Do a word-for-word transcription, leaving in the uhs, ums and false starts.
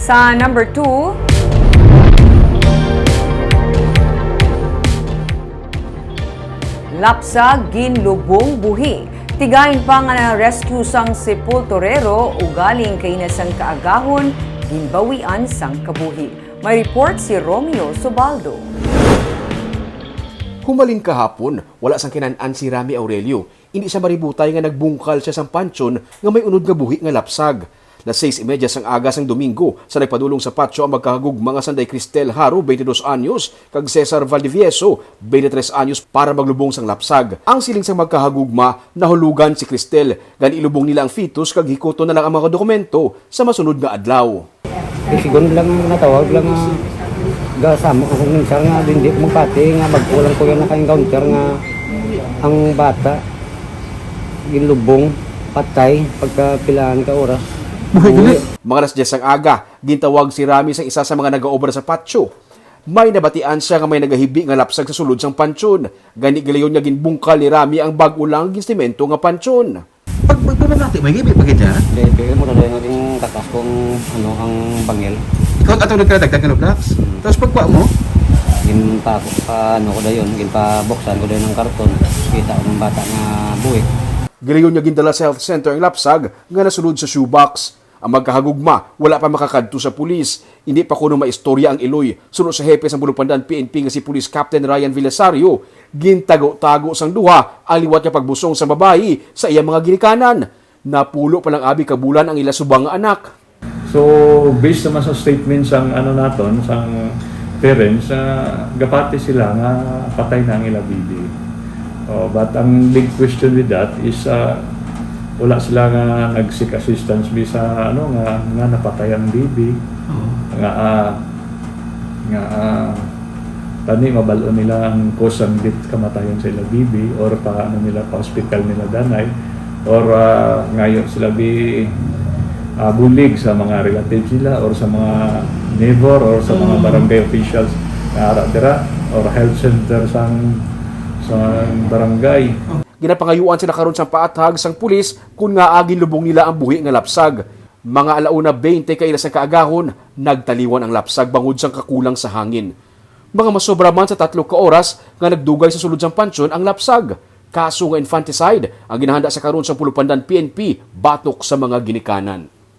Sa number two, lapsag ginlubong buhi. Tigayon pa nga na-rescue sang sepulturero, ugaling kaina sang kaagahon, ginbawian sang kabuhi. May report si Romeo Subaldo. Humalin kahapon, wala sang kinan-an si Rami Aurelio. Hindi siya maributay nga nagbungkal siya sang pansyon nga may unod nga buhi nga lapsag. Las seis y media sang aga sang Domingo, sa nagpadulong sa patio ang magkahagugma nga sanday Cristel Haro, twenty-dos anyos, kag Cesar Valdivieso, twenty-tres anyos, para maglubong sang lapsag. Ang siling sang magkahagugma, nahulugan si Cristel, gani ilubong nila ang fetus kag hikuton na lang ang mga dokumento sa masunod nga adlaw. Di sigon lang, natawag lang nga gasamo ang sensor nga hindi magpati nga magkulang ko yung naka-encounter nga ang bata ginlubong, patay, pagkapilaan ka oras. Mga alas diyes sang aga, gintawag si Rami sa isa sa mga nagaobra sa patio. May nabatian siya nga may nagahibi nga lapsag sa sulod sang pansyon. Gani gilayon nga ginbungkal ni Rami ang bag-o lang ginsemento nga pansyon. Pag pagpamati mo, hindi pa kita. Kaya pili mo talaga yung katas kung ano ang bangil. Ikaw ato nagkadagdag ng blocks. Tapos pagkuha mo, Yung pa, pa ano ko dayon, yung pabuksan ko dayon ng karton. Kita ko ng bata nga buhi. Gilayon nga gindala sa health center ang lapsag nga nasulod sa shoebox. Ang magkahagugma wala pa makakadto sa pulis. Hindi pa kuno maistorya ang iloy. Suno sa hepe sang Bulupandan P N P nga si Police Captain Ryan Villasario, gintago-tago sang duha ang liwat nga pagbusong sang babayi sa iyang mga ginikanan. Napulo pa lang abi ka bulan ang ila subang nga anak. So, based naman sa statement sang ano naton, sang parents, uh, gapati sila nga patay na ang ila baby. Oh, but ang big question with that is uh, wala sila nga nag-seek assistance bisa ano nga nga napatay ang baby. Nga uh, nga uh, tani mabal-on nila ang cause sang death, kamatayon sa ila baby, or pa ano nila, pa hospital nila danay, or uh, ngayo sila bi uh, bulig sa mga relatives nila or sa mga neighbor or sa mga barangay officials nga ara dira or health center sang sa barangay. Ginapangayuan sila karon sang paathag sang pulis kon ngaa ginlubong nila ang buhi nga lapsag. Mga alauna twenty kaila sang kaagahon, nagtaliwan ang lapsag bangod sang kakulang sa hangin. Mga masobra man sa tatlo ka oras nga nagdugay sa sulod sang pansyon ang lapsag. Kaso nga infanticide ang ginahanda sa karon sang Pulupandan P N P batok sa mga ginikanan.